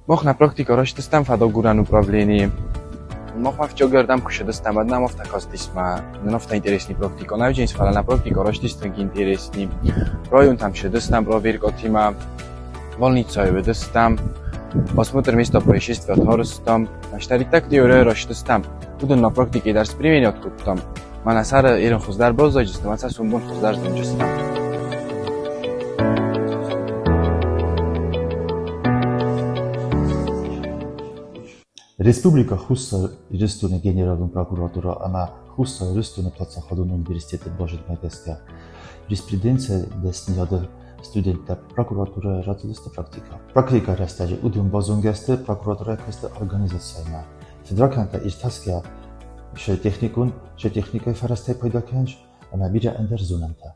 Мах нӕ практикӕ арӕзтыстӕм фӕдагурӕн управленийы. Мах ма фыццагӕрдӕм куы ссыдыстӕм, уӕд нӕм афтӕ кастис мӕ нын афтӕ интересный практикӕ нӕ уыдис, фӕлӕ нӕ практикӕ арӕзтис тынг интересный. Районтӕм ссыдыстӕм проверкӕтимӕ, больницӕйы уыдыстӕм, осмотр места происшествия арӕзтам. Мастӕриттӕг теорийӕ рӕзтыстӕм. Уыдон нӕ практикӕйы дӕр сприменять кодтам. Мӕнӕ сӕры ирон хуыздӕр баззайдзыстӕм, ӕмӕ сӕ сомбон хуыздӕр зонджыстӕм. Республикӕ Хуссар Ирыстоны Генералон прокуратурӕ ӕмӕ Хуссар Ирыстоны паддзахадон университеты базыдмӕ гӕсгӕ юриспруденцийы дӕсныйады студенттӕ прокуратурӕйы рацыдысты практикӕ. Практикӕйы рӕстӕджы уыдон базонгӕ сты прокуратурӕйы куысты организациимӕ. Фыдракӕндтӕ иртасгӕ сӕ техникон, сӕ техникӕйы фӕрӕзтӕй пайда кӕнынц ӕмӕ бирӕ ӕндӕр зонӕнтӕ.